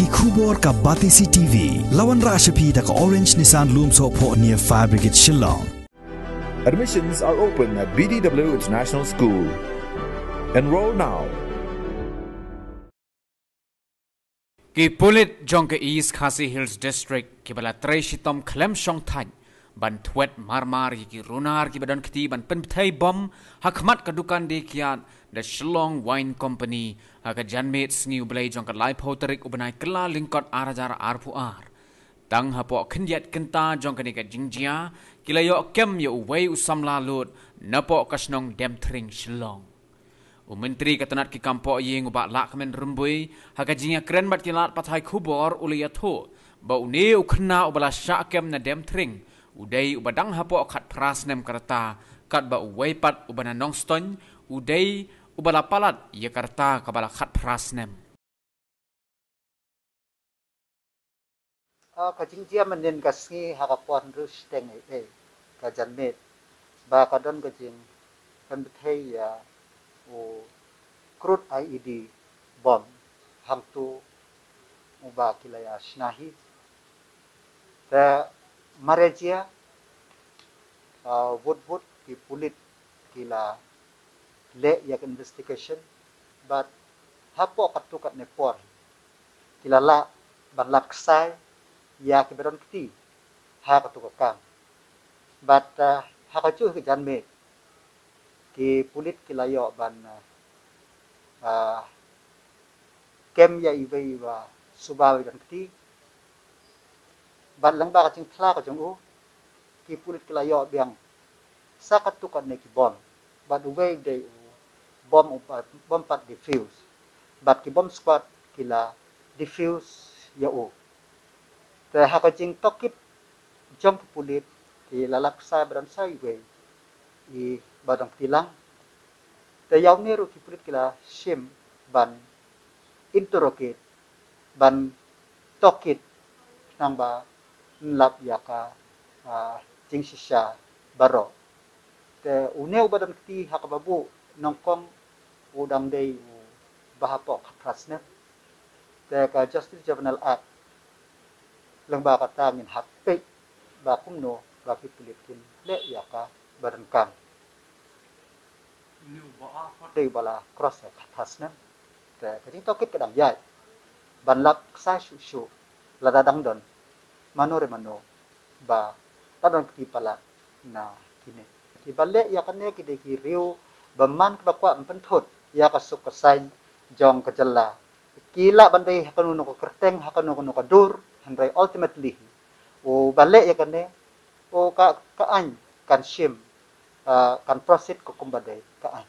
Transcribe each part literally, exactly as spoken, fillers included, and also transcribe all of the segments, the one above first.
Ki khubor ka Batesi T V. La wanrah sha phi da ka Orange Nissan Lumsohphoh near Fire Brigade Shillong. Admissions are open at B D W International School. Enroll now. Ki pulit jong ka East Khasi Hills District kiba la trei shitom khlem shong thait ban thwet marmar ïa ki runar kiba don kti ban pynbthei bom ha khmat ka dukan dei kiad da Shillong Wine Company ha ka janmiet sngi U Blei jong ka laiphew tarik u bnai Kyllalyngkot ar hajar arphew ar. Tang hapoh khyndiat kynta jong kane ka jingjia ki la ïoh kem ïa uwei u samla lut napoh ka shnong Demthring Shillong. U Myntri ka tnat ki kam pohïing u Bah Lahkmen Rymbui ha ka jingïakren bad ki lad pathai khubor u la ïathuh ba une u khynnah uba la shah kem na Demthring u dei uba dang hapoh khatphra snem ka rta, katba uwei pat uba na Nongstoiñ u dei uba la palat ïa ka rta kaba la khatphra snem. Ka jingjia mynnin ka sngi ha ka por hynriew shiteng ei ei ka janmiet ba ka don ka jingpynbthei ïa u crude I E D bom hangtu uba ki la ïa shna hi. Te marejia wut wut ki pulit ki la leh ïa ka investigation bad hapoh katto katne por ki la lah ban lap ksai ïa kiba don kti ha katto ka kam. Bad ha kajuh ka janmiet ki pulit ki la ïoh ban kem ïa iwei iwa suba wei don kti. Bad lyngba ka jingphla ka jong u ki pulit ki la ïoh biang sa katto katne ki bom bad uwei u dei u bom u bom pat defuse bad ki bom squad ki la defuse ïa u. Te ha ka jingtohkit jong ki pulit ki la lap ksai ba don sa iwei iba don kti lang. Te ïa une ruh ki pulit ki la shim ban interrogate ban tohkit khnang ba yn lap ïa ka jingshisha baroh. Te une uba don kti ha kaba buh nyngkong u dang dei uba hapoh khatphra snem. Te ka Justice Juvenile Act lyngba kata ngin hap peit ba kumno ba ki pulit kin leh ïa kaba donkam. Dei ba la cross ïa khatphra snem. Te ka jingtohkit ka dang ïaid ban lap ksai shuh shuh lada dang don mano re mano ba la don kti palat na kine. Kiba leh ïa kane ki dei ki riew bymman kiba kwah ban pynthut ïa ka suk ka saiñ jong ka jylla. Ki lah ban dei ha kano kano ka kyrteng ha kano kano ka dur hynrei ultimately uba leh ïa kane u ka ka aiñ kan shim kan proceed ka kumba dei ka aiñ.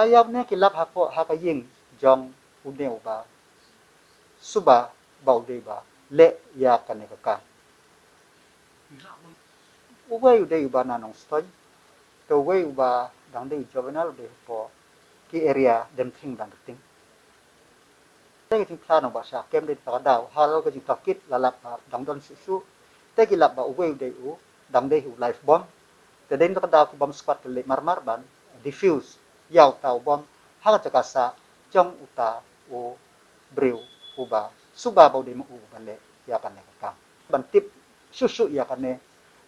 Ïa une ki lap hapoh ha ka ïing jong une uba suba ba u dei ba leh ïa kane ka kam. Uwei u dei uba na Nongstoiñ te uwei uba dang dei u juvenile u dei hapoh ki area Demthring Banriting. Te ki jingphla nong ba sha kem dei ta ka daw halor ka jingtohkit la lap ba dang don shuh shuh. Te ki lap ba uwei u dei u dang dei u live bomb. Te dei ta ka daw ki bomb squad ki leh marmar ban defuse ïa uta u bomb ha ka jaka sah jong uta u briew uba suba ba u dei ma u uba leh ïa kane ka kam. Ban tip shuh shuh ïa kane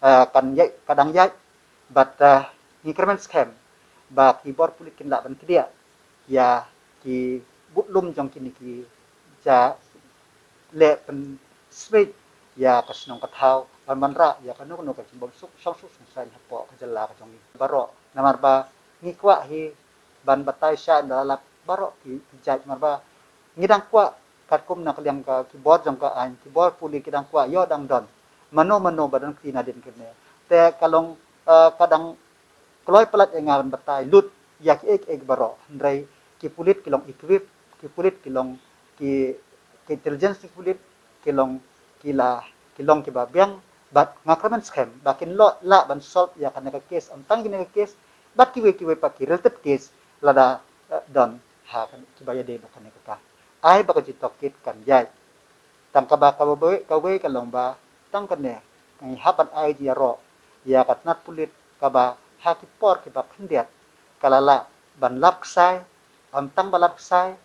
kan ïaid ka dang ïaid bad ngi kyrmen skhem ba ki bor pulit kin lah ban kdiah ïa ki budlum jong kine ki ja leh pynsmit ïa ka shnong ka thaw ban wanrah ïa kano kano ka jingbym suk shong suk shong saiñ hapoh ka jylla ka jong ngi baroh. Namar ba ngi kwah hi ban batai sha ynda la lap baroh ki jait namar ba ngi dang kwah katkum na ka liang ka ki bor jong ka aiñ ki bor pulit ki dang kwah ïoh dang don mano mano ba don kti nadien kane. Te ka long ka dang kloi palat ïa nga ban batai lut ïa kiei kiei baroh hynrei ki pulit ki long equip ki pulit ki long ki intelligence ki pulit ki long ki la ki long kiba biang bad nga kyrmen skhem ba kin lah ban solve ïa kane ka case ym tang kine ka case bad kiwei kiwei pat ki related case lada don ha kiba ïadei bad kane ka kam. Ai ba ka jingtohkit kan ïaid. Tang kaba kaba kawei ka long ba tang kane ngi hap ban ai jingïaroh ïa ka tnat pulit kaba ha ki por kiba khyndiat ka la lah ban lap ksai ym tang ba lap ksai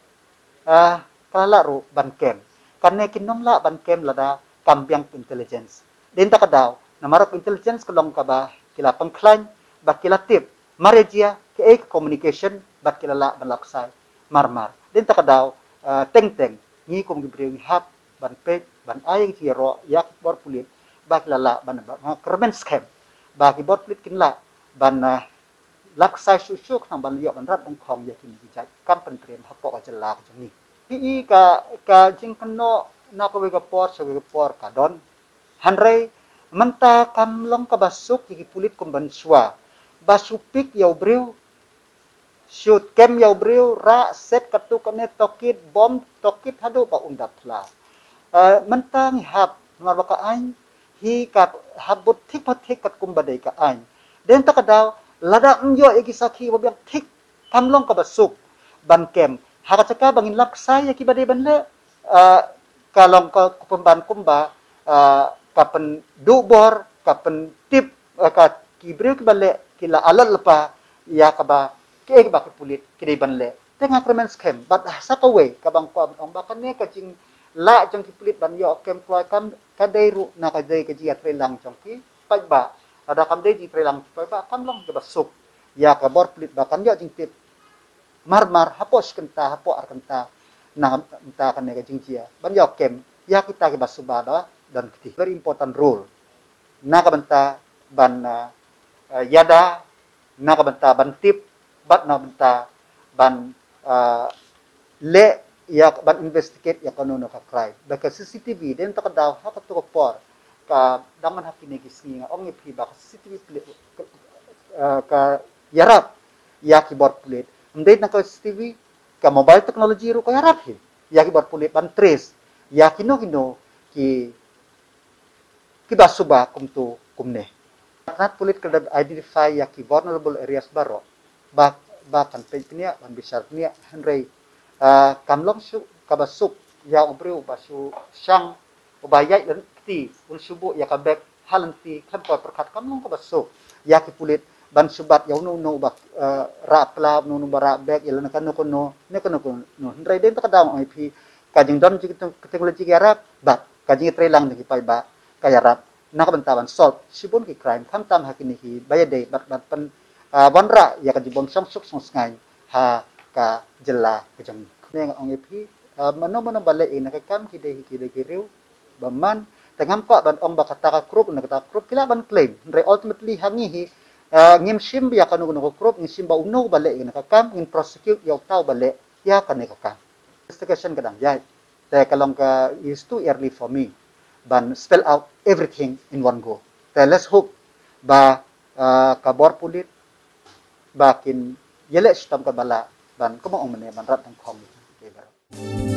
Ka la lah ruh ban kem. Kane kin ym lah ban kem lada kam biang intelligence. Dei na kata ka daw, namar ka intelligence ka long kaba ki la pynkhlaiñ, ba ki la tip mar ïa jia kaei ka communication, bad ki la lah ban lap ksai marmar. Dei na kata ka daw, eh, teng teng ngi kum ki briew ngi hap ban peit, ban ai ïa ki jingïaroh ïa ki bor pulit, ba ki la lah ban, ba, ba kyrmen skhem, ba ki bor pulit kin lah ban, eh, lap ksai shuh shuh khnang ban ïoh ban rat dang khong ïa kine ki jait kam pyntriem hapoh ka jylla ka jong ngi. Phi i ka, ka jingkynnoh na kawei ka por sha kawei ka por ka don. Hynrei mynta kam long kaba suk ïa ki pulit kum mynshuwa, ba shu pick ïa u briew, shu kem ïa u briew, rah set katu kane, tohkit bom, tohkit haduh ba un da phla. Eh, mynta ngi hap, namar ba ka aiñ hi ka hap bud thik pa thik katkum ba dei ka aiñ. Dei na kata ka daw, lada ym ïoh ïa ki sakhi ba biang thik, kam long kaba suk ban kem. Ha ka jaka ba ngin lap ksai ïa kiba dei ban leh, eh, ka long ka, ka pynban kumba, eh, ka pynduh bor, ka pyntip, eh, ka ki briew kiba leh ki la alat lypa ïa kaba, kiei kaba ki pulit ki dei ban leh. Te nga kyrmen skhem, bad ha sa kawei kaba nga kwah ban ong ba kane ka jinglah jong ki pulit ban ïoh kem kloi kam, ka dei ruh na ka dei ka jingïatreilang jong ki paidbah. Lada kam dei jingtreilang jong ki paidbah, kam long kaba suk ïa ka bor pulit ba kan ïoh jingtip marmar, hapoh shi kynta, hapoh ar kynta, na ka bynta kane ka jingjia ban ïoh kem ïa kita kiba suba da don kti. Very important role na ka bynta ban, eh, eh, ïada, na ka bynta ban tip, bad na ka bynta ban, eh, leh ïa, ban investigate ïa kano kano ka crime. Ba ka C C T V, dei na kata ka daw, ha katu ka por, ka dang man ha kine ki sngi, nga ong ïa phi ba ka C C T V pli-, eh, ka ïarap ïa ki bor pulit. Ym dei tang ka C C T V, ka mobile technology ruh ka ïarap hi ïa ki bor pulit ban trace ïa kino kino ki, kiba suba kumtu kumne. Ka tnat pulit ka la identify ïa ki vulnerable areas baroh, ba, ba kan peit bniah, ban bishar bniah, hynrei, ah, kam long shuh kaba suk ïa u briew ba shu shang, uba ïaid lynti, un shu buh ïa ka bag ha lynti khlem poi pyrkhat, kam long kaba suk ïa ki pulit ban shu bat ïa uno uno uba, eh, rah pla, uno uno uba rah bag, ïa lane kano kano, ne kano kano. Hynrei dei na kata ka daw nga ong ïa phi, ka jingdon jong ki teknoloji ka ïarap, bad ka jingïatreilang jong ki paidbah ka ïarap na ka bynta ban solve shibun ki crime, khamtam ha kine kiba ïadei bad, bad pyn, ah, wanrah ïa ka jingbym shong suk shong sngaiñ ha ka jylla ka jong ngi. Ne nga ong ïa phi, ah, mano mano ba leh ïa kane ka kam ki dei, ki dei ki riew ba man. Te ngam kwah ban ong ba kata ka group ne kata ka group ki lah ban claim. Hynrei ultimately ha ngi hi, ah, ngim shim ïa kano kano ka group, ngi shim ba uno ba leh ïa kane ka kam, ngin prosecute ïa uta uba leh ïa kane ka kam. Investigation ka dang ïaid. Te ka long ka, it's too early for me ban spell out everything in one go. Te let's hope ba, ah, ka bor pulit ba kin ïaleh shitom kaba lah ban, kumba ong mynne, ban rat dang khong ïa ki baroh.